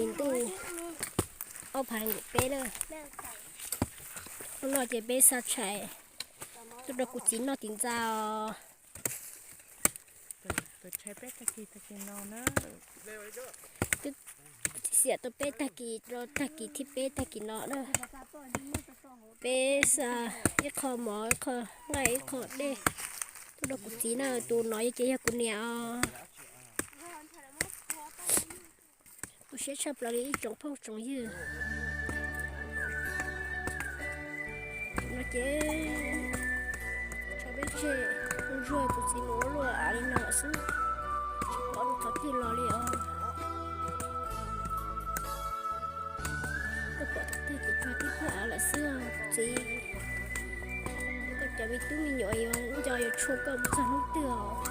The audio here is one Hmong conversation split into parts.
Ntuj ob phav nees nkaum peb na. Hnub no ces peb xa tshais tuaj rau kuv txiv noj tim ntxa os. Twb xiam tau peb tag kis rau tag kis thib peb tag kis no na. Peb xa ib qho mov, ib qho nqaij, ib qho dej tuaj rau kuv txiv na. Tus no ces yog kuv niam os. Tu siab tshaj plaws li ib tsoom phooj tsoom ywg. No ces tso peb tseg, kuv ntsuag kuv txiv mus ua luaj av li no xwb, tsis pom lub qhov twg los li os. Koj pom tus twg ces tsuag tib pab av lawm xwb os kuv txiv. Koj cov me tub me nyuam yuav nco yuav tshuaj koj mus txog hnub twg os.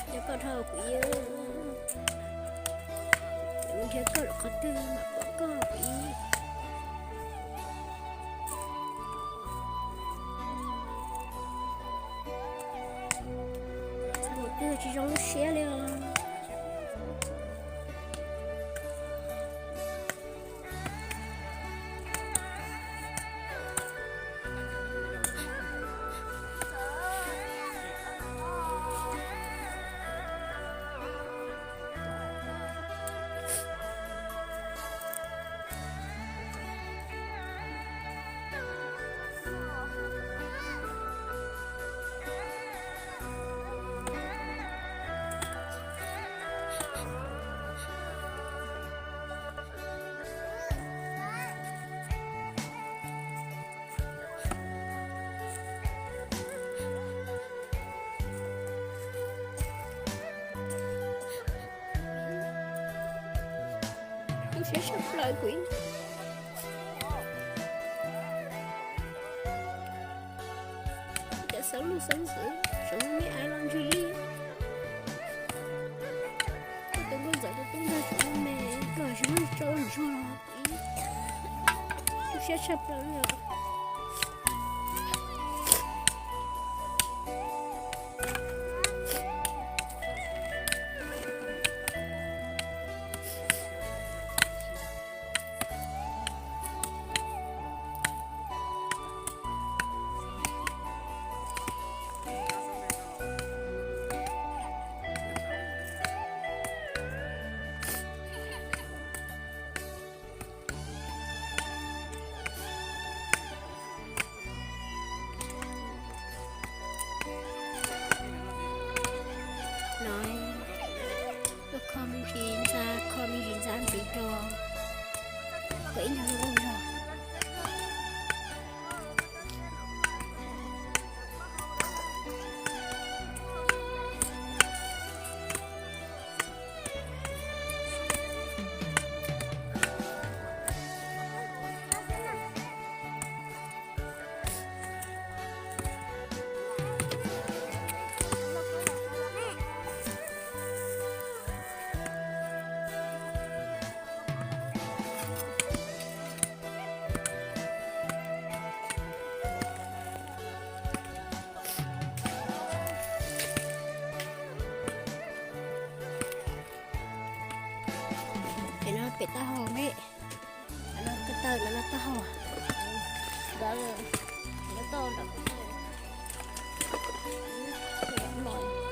Nrhiav koj dhau kuv ib, nrhiav koj lawm qhov twg mam pom koj kuv ib. Txog mus twg tsis zoo lub siab li os. Tu siab tshaj plaws kuv ib. Cov xeeb lug xeeb ntxwv tseem me me aiv los ntswg li. Koj tus nkauj ntxawm tus tub ntxawg tseem me me, koj tsis muaj tsau ntsuag los ib. Tu siab tshaj plaws li os. No, tuaj kho me ntsis ntxa, kho me ntsis ntxa ntxiv rau kom ib nyuag zoo zog. Pem no pem taub hau ne, ko taw no no taub hau, nkawd, nkawd tau nram ko taw no.